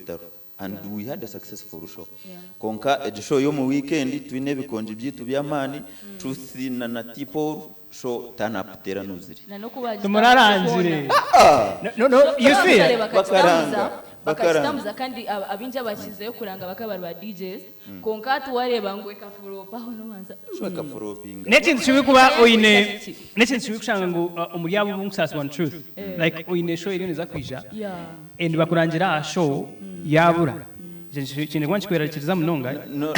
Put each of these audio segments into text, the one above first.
Rutaro and we had a successful show. Kwonka egi show y'omu weekend twine ebikongi byaitu by'amaani, Truth na na T-Paul, show turn up teranuzire. Na n'oku Tumurarangire. bagitambuza No, no, you see. Bakaranga, bakakitambuza kandi abingi abakizeyo kuranga bakaba bari ba DJs, kwonka hati wareeba ngu ekafuropa aho nobanza. Show ekafuropinga. N'ekintu kibi kuba oine, n'ekintu kibi kushanga ngu omuri abo obu nkusaasibwa ni Truth, like oine show eriyo neeza kwija and bakurangira aha show yabura. Ekyo kiine kuba nikikwerarikiriza munonga. No,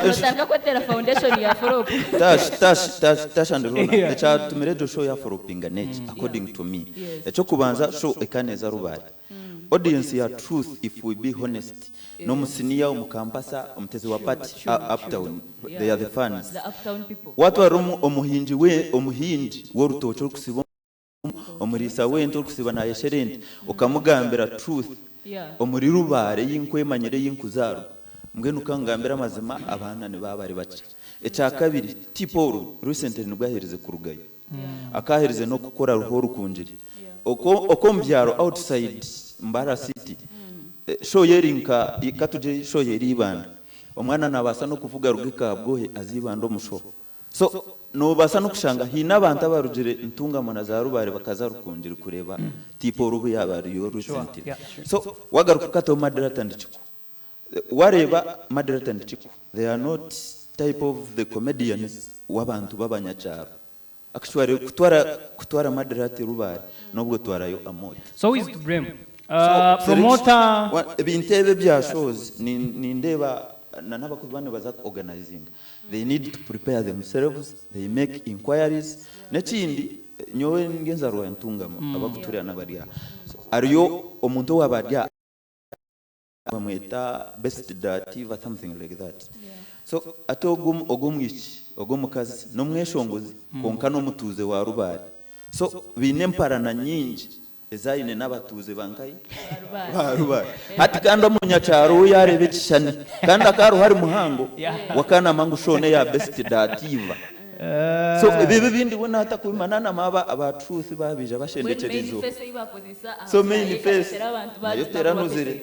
Notandika kwetera foundation ya flop. Tash, Tash, Tash, Tash and Rona, ekyatumire egyo show yaforopinga n'eki, according to me. Eky'okubanza, show ekaneeza Rubare. Audience ya Truth, if we be honest, n'omusiniya, omukampasa, omutezi wa party, uptown, they are the fans. The uptown people. Watwara omuhingi we, omuhingi w'orutookye orikusiba, omuriisa w'ente orikusiba naayeshera ente, okamugambira Truth omuri Rubare ei nkwemanyire, ei nkuzaarwa, mbwenu okangambira amazima, abaana nibaba bari bakye. Ekyakabiri, T-Paul recently nibwo aherize kurugayo. Akaaherize n'okukora ruho orukungire. Okwo okwo omu byaro outside Mbarara City, show ye eri nka, katugire show ye eri Ibanda. Omwana naabaasa n'okuvuga aruge Kabwohe aze Ibanda omu show. So noobaasa n'okushanga haine abantu abarugire Ntungamo na za Rubare bakaza Rukungiri kureeba T-Paul obu yaaba ariyo recently. So wagaruka okataho Madirata and Chiku. Wareeba Madirata and Chiku, they are not type of the comedians w'abantu b'abanyakyaro. Actually kutwara kutwara Madirata Rubare n'obwo otwarayo Amooti. So who is to blame? So, Promoter? Ebintu ebi ebya shows nindeeba na n'abakuba nibaza ku organizinga, they need to prepare themselves, they make inquiries. N'ekindi nyowe ndi enzarwa ya Ntungamo, abakutuurira n'abari aha. So hariyo omuntu owaaba ari aha bamweta Best Dativa, something like that. So hati ogwo ogwo omwishiki, ogwo omukazi n'omweshongozi kwonka n'omutuuze wa Rubare. So baine emparana nyingi ezi aine n'abatuuze ba nkahi? Ba Rubare. Hati kandi omunyakyaro we yaareeba ekishushani kandi akaba ariho ari muhango, wakanama ngu show n'eya Best Dativa. So ebi ebindi we naatakubimanya naanama aba aba Truth baabaija bashendekyerize okwo. So main face nayo teranuzire,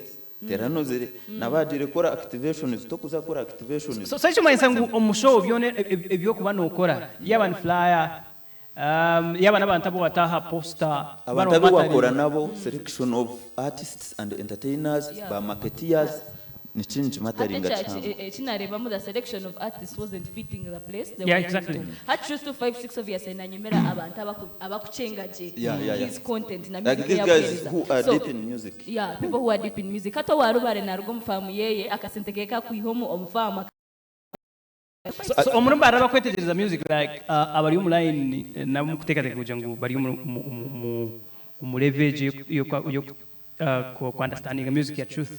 teranuzire. Nabo agiire kukora activations, tokuza kukora activations. So ekimanyisa ngu omu show byona ebi orikuba nookora, yaaba ni flyer, yaaba n'abantu abu waata aha poster, Abantu abu wakora nabo, selection of artists and entertainers, ba marketeers, nikyo nikimatteringa Hati kihango. eki nareebamu, the selection of artists wasn't fitting the place they were going to. Hati Truth 256 obviously nanyemera abantu abakucenga gye his content na Like music these ei guys akuheereza. who are So deep in music. yeah, people who are deep in music. Hati owa Rubare naruga omu faamu yeye, akasente keye kakwiha omu faamu. So omuri mbarara abakwetegyereza music like abari omu line nabo mukuteekateeka kugira ngu bari omu omu level egyo yoku ku understandinga music ya Truth,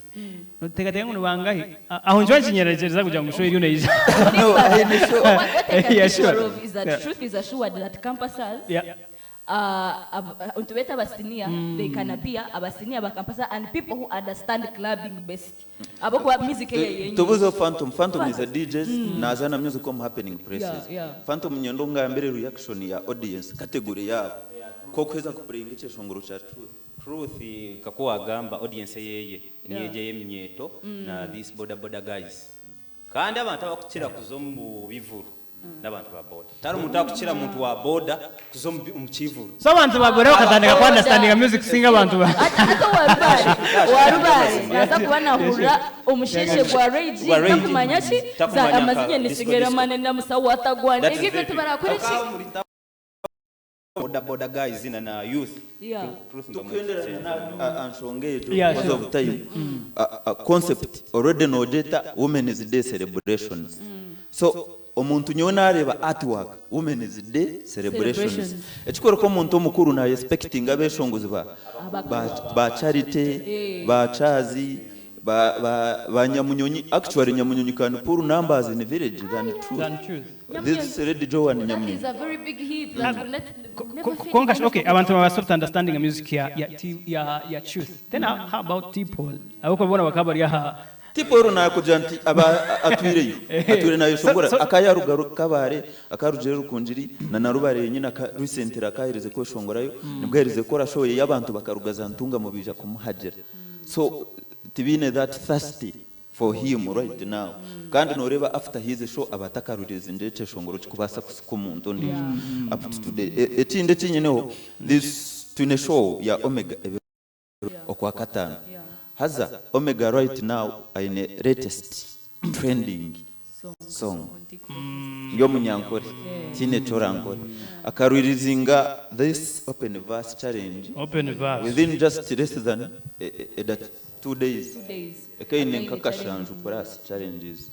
noteekateeka ngu nibangahi? Aho nikiba nikinyerarikiriza kugira ngu show eriyo neija. No, aine show. What I can be Yeah, sure sure. of is that Truth is assured that campusers nitubeeta aba senior, they can appear, aba senior ba campusers and people who understand clubbing best. Ahabw'okuba music eye yenyini. Tubuzeho Phantom, Phantom is a DJ naaza na music omu happening places. Phantom nyenda ongambire reaction ya audience category yaabo ku okuheza ku playinga ekyeshongoro kya Truth. Truth nka ku wagamba audience eyeye niyo egyo eyeminyeeto na this boda boda guys. Kandi abantu abakukira kuza omu bivuru n'abantu ba boda. Tihariho muntu arikukira muntu wa boda kuza omu kivuru. So abantu ba boda bakatandika ku understandinga music kusinga abantu ba. Hati owa Rubare, owa Rubare naaza kuba naahurira omusheeshe gwa Ray G takumanya ki, za amazinya nisigera mane na musawo atagwana ebyo ebyo tibarakore ki. Boda boda guys na na youth. Truth mba Tukuhenderana mwekye. Aha nshonga egyo Yeah, because sure. of time. Concept already nogyeta Women's Day celebrations. So omuntu nyowe nareeba artwork Women's Day celebrations. Celebrations. Ekikworeka omuntu omukuru na expectinga abeshongozi ba ba, ba Charity, ba Chazi, ba, ba, ba Nyamunyonyi. Actually Nyamunyonyi can pull numbers in village than Truth. Than Truth. This Lady Joan That Nyamunyonyi. is a very big hit that will not, never fade. Konka, okay, abantu baba soft understanding music ya ya T, ya ya Truth. Then how about T-Paul? Abako bona bakaba bari aha. T-Paul nakugira nti aba atwireyo atwire nayeshongora akayaruga Kabare, akarugire Rukungiri na na Rubare yenyine recently akahereze kweshongorayo, nibwo ahereze kukora show ye y'abantu bakaruga za Ntungamo bija kumuhagira. So Tibaine that thirsty for him right now. Kandi noreeba after his show aba atakarurizingira ekyeshongoro kikubaasa kusika omuntu ondiijo up to today. Ekindi ekinyineho, this twine show ya Omega ebiro Okwakataano. Haza Omega right now aine latest trending song ndi omunyankore tihaine eki orankore. Akarwirizinga this open verse challenge Open verse. within just less than a 2 days. Ekaine nka kashanju plus challenges.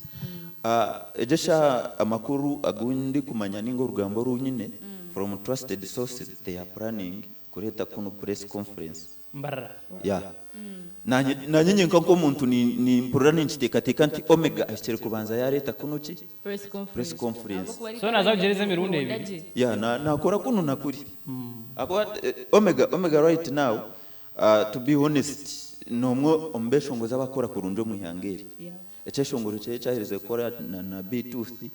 Egyo eshaaha amakuru agu ndikumanya ninga orugambo oru nyine from trusted sources, they are planning kureeta kunu press conference. Mbarara. Yeah. Nanye nyenka nk'omuntu nimpurira ninkiteekateeka nti Omega ahikire kubanza yareeta kuno ki? Press conference. Press conference. So naza kugyereza emirundi ebiri. Yeah, nakora kunu nakuri. Akuba Omega right now, to be honest, nomwe omu beshongozi abakora kurungi omu ihanga eri. Ekyeshongoro kye kyaherize kukora na B-Tooth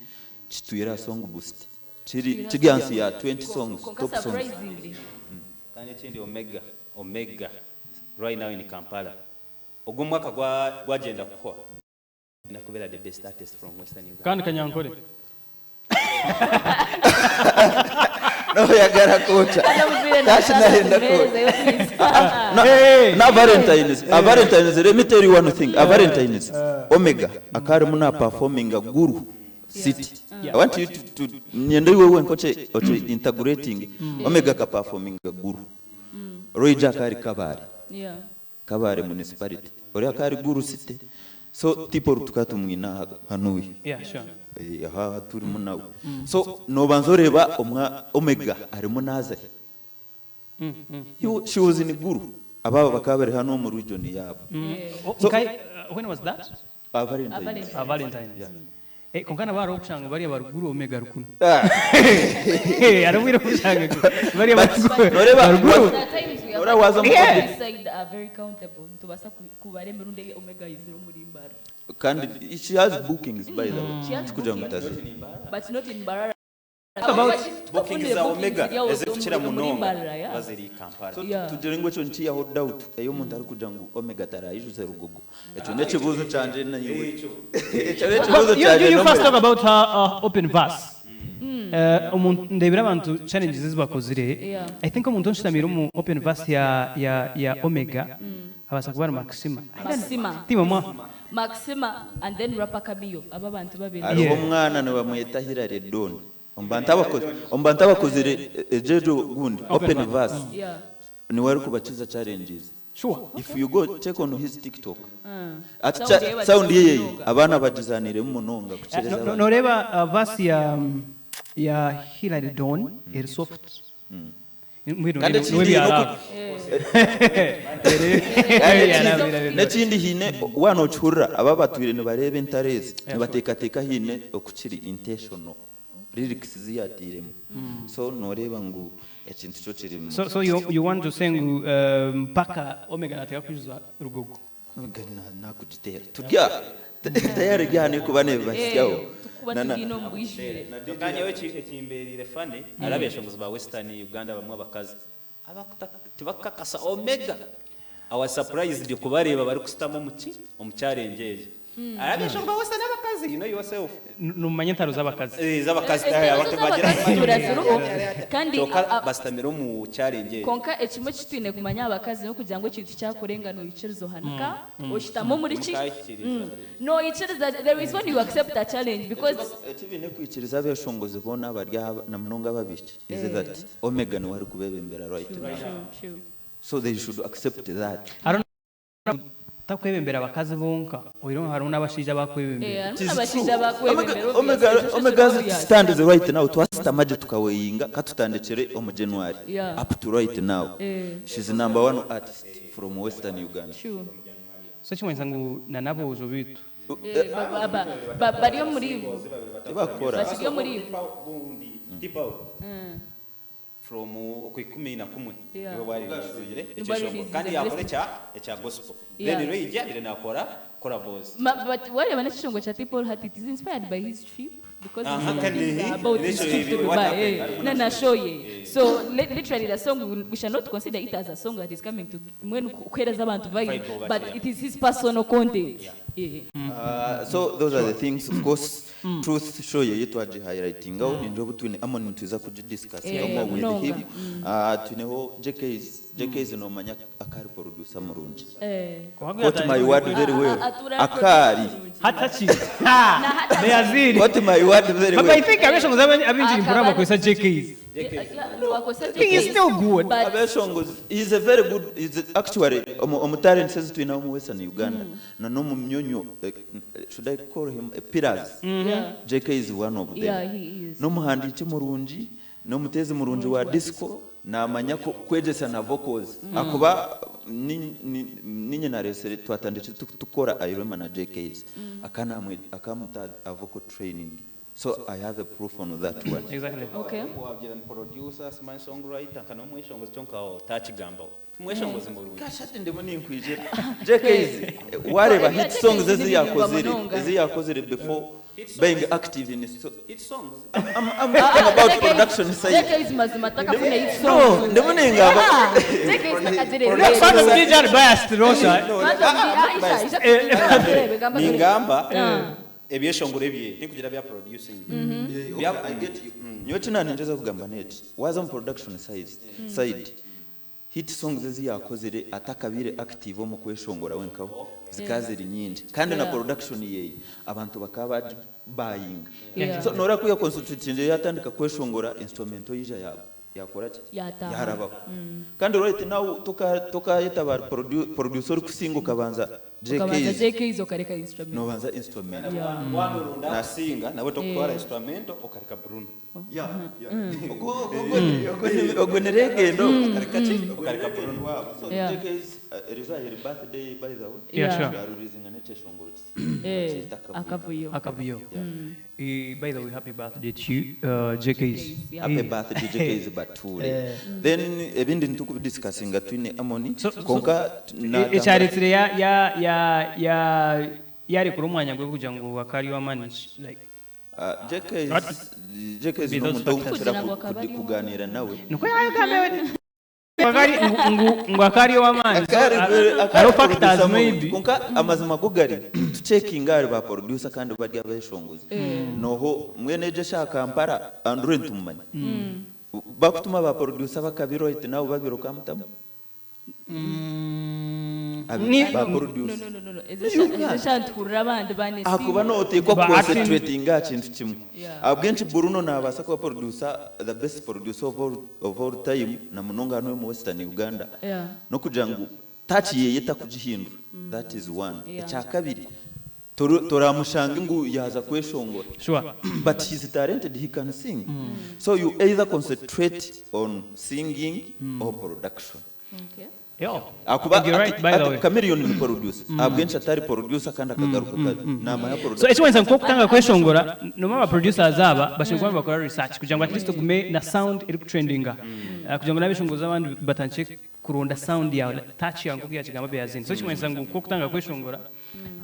kitwire aha song boost. Kiri kiri ahansi ya 20 songs, Konka top songs. Surprisingly, Kandi ekindi, Omega right now in Kampala, ogwo omwaka gwagenda kuhwa nakubeera the best artist from Western Uganda. Kandi kanyankore. Noyagara kocha. Anamubwire. Tashi nahenda Meza yo kwisa. Hey! Na Valentines, a Valentines, let me tell you one thing. A Valentines, Omega akarimu na performing Guru City. I want you to nyenda iwe wenkoche oche integrating Omega ka performing Guru. Roy Jack ari Kabare. Kabare municipality. Ori akari Guru City. So tipo tukatumwina hanuyi. Yeah, sure. Aha turimu nawe. So nobanza oreba omwa Omega arimu naza. She was in Guru. Ababa bakaba bari hano mu region yabo. Oh, So- okay, when was that? Valentines. Valentines. Valentines. Eh, konka nabo hariho okushanga bariya baruguru Omega rukuru. Ah. Eh, hariho okushanga bariya baruguru. Noreba There are times we are Ora waza mu Yeah. this side are very countable. Ntubasa kubara emirundi Omega izira omuri Mbarara. Kandi she has bookings, by the way. She has Kugira ngo bookings. utazi. But not in Mbarara. About Bookings za Omega ezikukira munonga munonga. baziri Kampala. So Yeah. tugire ngu ekyo nkiyaho doubt eyo omuntu arikugira ngu Omega tarayijuze Rugogo. Ekyo n'ekibuuzo kyanje naiwe. Ekyo n'ekibuuzo You, kyanje. you first n'omwe. talk about her open verse. Omuntu ndebera abantu challenges ezibakozire. I think omuntu onshitamire omu open verse ya Omega abasa kuba ari Maxima. Maxima. Tima mwa. Maxima and then Rapper Kamio. Aba bantu babiri. Hariho Yeah. omwana nibamweta Hillary Don. Omu bantu abakozire ejejo gundi open verse niwe arikubakiza challenges. If you go check on his TikTok. Ati Sound ye sound yeye munonga. Abaana bagizaniremu munonga kukireza abantu. Noreba verse ya Hillary Don eri soft. Mbwino Kandi niwe ekindi byaraba. N'ekindi hiine waana okihurira aba batwire nibareeba entare ezi nibateekateeka hiine okukiri intentional lyrics ziyatiiremu, so noreeba ngu ekintu kyo kirimu. So you want to say ngu mpaka Omega nateka kwijuza Rugogo. Nakugiteera turya tayari ryane kuba nebibasyaho. Tukuba tugiine omu bwijwire. Kanyewe ekimberire funny, araba eshongozi ba Western Uganda bamwe abakazi tibakakasa Omega. I was surprised kubareeba bari kusitama omuki omu challenge ejo. Araba eshongo ba Western abakazi, you know yourself. Numanya entaro z'abakazi. Eh, z'abakazi. Entaro abantu bagira z'abakazi turaziriho kandi Kyokka basitamire omu challenge ejo. Konka ekimwe kitwine kumanya abakazi nokugira ngu ekintu kyakurenga noyikiriza ohanika oshitama omuri ki. Mukayikiriza. Noyikiriza, there is when you accept a challenge because Ekibiine kwikiriza abeshongozi boona abari aha na munonga ababiki is that Omega niwe ari kubebembera right now, True. so they should accept that. Hariho takwebembera abakazi bonka, oiroho hariho n'abashaija bakwebembera. Eh, harimu It is n'abashaija true. bakwebembera. Omega, Obvious, Omega obvious. stands right now twasitama gye tukaweyinga katutandikire omu January up to right now. She's number one artist from Western Uganda. True. So kimanyisa ngu na n'aboojo bitu. Eh, bari omuri ivu. Tibakora. Bakiri omuri ivu. Gundi T-Paul from oku 11 niwe bwaririsiire Niwe ekyeshongo bwaririziire kandi yakora ekya gospel. Then Ray abire nakora collabos. But wareba n'ekishongo kya T-Paul hati, it is inspired by his trip. Because Aha, his kandi things he- are about his n'ekyo trip to ebi- what Dubai. happened? Eh, na na show ye. So literally the song we shall not consider it as a song that is coming to mwenu kuhereza abantu vibe, Vibe over but here. it is his personal content. Yeah. So those are the things, of course. Truth show ye twaji highlightingaho ninjo obu twine Amon nituza kugidiscussinga Eh, more with munonga. him. Twineho JKs. JKs nomanya akari producer murungi. Eh. Quote my word very well. Atura Akari. Hatachi. Na hatachi. Beyaziri. Quote my word very But I well. think abeshongozi abinjira impura bakozesa JKs. Wakosa Think it's still good. But Abeshongozi is a very good, is actually omu talent says twina omu Western Uganda. Na no mu myonyo, should I call him a pillars? Yeah. JK is one of them. Yeah, he is. N'omuhandiiki murungi, n'omuteezi murungi wa disco, namanya kwegyesa na vocals. Akuba ninye naresere twatandikire tukora Irema na JKs. Akanamwe akamuta a vocal training. So I have a proof on that one. Exactly. Okay. Wagira ni producer, simanyi songwriter, kana omweshongozi kyonka takigamba. Mweshongozi murungi. Kashati ndimo ninkwije. JKs wareba hit songs ezi yakozire, ezi yakozire before being active in so, Hit songs. I'm talking about production side. JKs mazima takafuna hit No, songs. ndimo ningamba. Ah, JKs takagire Look, part of DJ biased, Rosha. Ningamba ebyeshongoro ebye tikugira bya producing. Okay, I get you. Nyowe kinanenjeza kugamba neti waza mu production side hit songs ezi yakozire atakabire active omu kweshongora wenkaho zikaziri nyingi kandi na production yeye abantu bakaba bayinga. Yeah. So nora kuya concentrate yatandika kweshongora instrument yija yabo yakora ki? Yataha. Yarabaho. Kandi right now tukayeta ba producer kusinga ukabanza Ukabanza JKs JKs okareka instrument. nobanza instrument. Yeah. Wanurunda akusinga nawe tokutwara instrument okareka Bruno. Yeah, yeah. Ogwo ni regendo. Okareka ki? Okareka Bruno. So Yeah. JKs Eliza birthday by the way. Yeah, sure. Yarurizinga n'ekyeshongoro Eh, kiyita Akavuyo. akavuyo. Akavuyo. By the way, happy birthday to you, JKs. Yeah. Happy birthday JKs Bature. Then ebindi nitukubidiscussinga twine Amoni. So- so- Konka Ekyaretsire ya ya ya ya yarekura omwanya gwe kugira ngu akari wa manage like JKs What? JKs Be those n'omuntu factors. ogukira Kugira ngo akaba ari kuganira nawe. niko yagambe ngu akari wa manage. Hariho factors maybe. Konka amazima go gari tucekinga ari ba producer kandi bari abeshongozi. Noho mwene eje shaka Kampala Andrew ntumumanya. Bakutuma ba producer bakabiro iti nawe babiro kamutamu. Ba No, producer. no, no, no, no. Ezeshantuhurira abandi bane Akuba noteekwa Ba concentrating aha kintu kimwe. Yeah. Abwenshi Bruno nabaasa kuba producer, the best producer of all time na munonga hano mu Western Uganda. Yeah. Nokugira ngu touch yeye takugihindura. That is one. Yeah. Ekya kabiri toramushanga ngu yaza kweshongora. Sure. But he's talented, he can sing. So you either concentrate on singing or production. Okay. Yo. Akuba You're right, by the way. Chameleone ni producer. Abwenshi atari producer kandi akagaruka nama ya So producer. ekiwanisa nk'okutanga kweshongora noma aba producers aba bashinzwe kuba bakora research kugira ngu at least ogume na sound eri kutrendinga. Kugira ngu n'abeshongozi abandi batandike kuronda sound yawe touch yawe nk'oku yakigamba Beyazini. So ekiwanisa ngu nk'okutanga kweshongora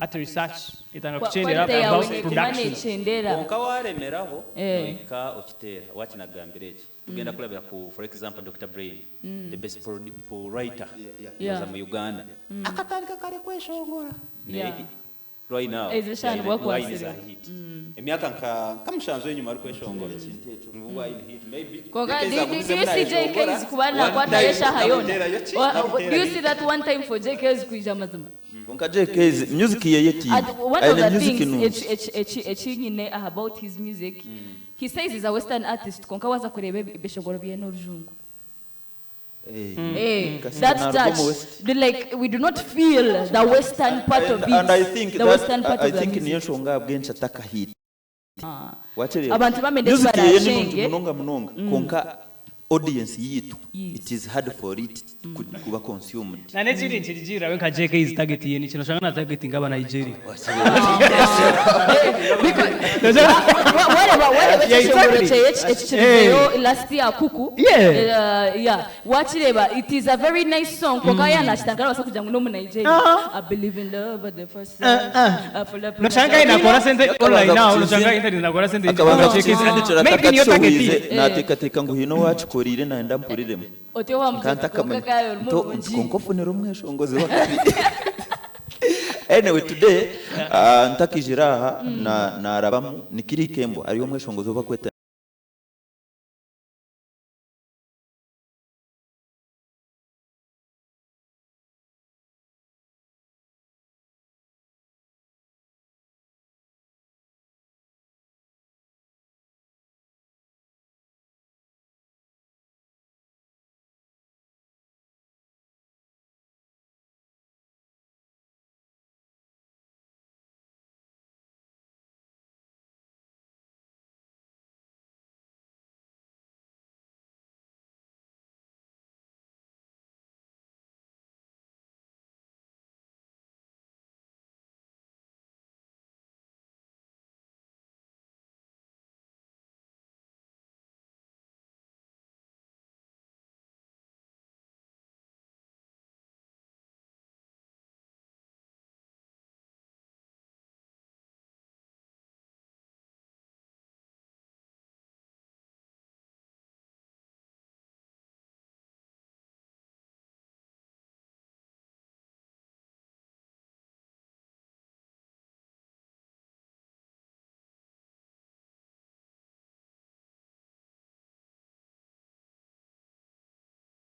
ati research etanga kuchendera Quality yawe about neguma production. nechendera. Konka waremeraho Eh. noika okiteera wakinagambira eki tugenda kulabira ku for example Dr. Brain, the best writer Yeah. mu Uganda. Akatandika kare kweshongora. Yeah. Naye right now, Ezo eshanu yeah, bakwasire. wine is a hit. Emyaka nka mushanju enyuma ari kweshongora. Wine hit maybe. Konka, JKs do you see agumize munayeshongora? JKs kuba One nakwata time eshaha yona? namuterayo ki? Do you see that one time for JKs kwija mazima? Konka JKs music yeye ti. And one of Aine the music things nungi. ekinyine about his music, he says he's a Western artist, konka waza kureba ebishongoro bye n'orujungu. Kasi That narwo touch, mu West. the, like we do not feel the Western part of it. And I think the that Western part I of the think music. niyo nshonga abwenshi ataka hit. Wacherera. Abantu bamende Music yeye ni barashenge. nungi munonga munonga. Konka audience yitu. Yes. It is hard for it kuba consumed. Na n'ekindi nikirigiirira we nka JK is targeting nikyo noshanga na targeting aba Nigeria. Wareba wareba Yeah, ekishongoro exactly. kyeye ekikirizeyo last year kuku. Yeah, wakireba, it is a very nice song, konka yanakitanga arabasa kugira ngu n'omu Nigeria. I believe in love at the first sight. I fall up in Noshanga love. inakora sente online now, Akabanza noshanga internet inakora sente. Akabanza JK is- kukizindikira Maybe niyo target. atakakishohwize nateekateeka ngu hiine owakikoriire nayenda mpuriremu. Otyo wa Nkantakamanya. kayo murungi. Konka ofunire omweshongozi wakabi. Anyway, today ntakijira aha narabamu nikiri kembo ariyo omweshongozi obakweta.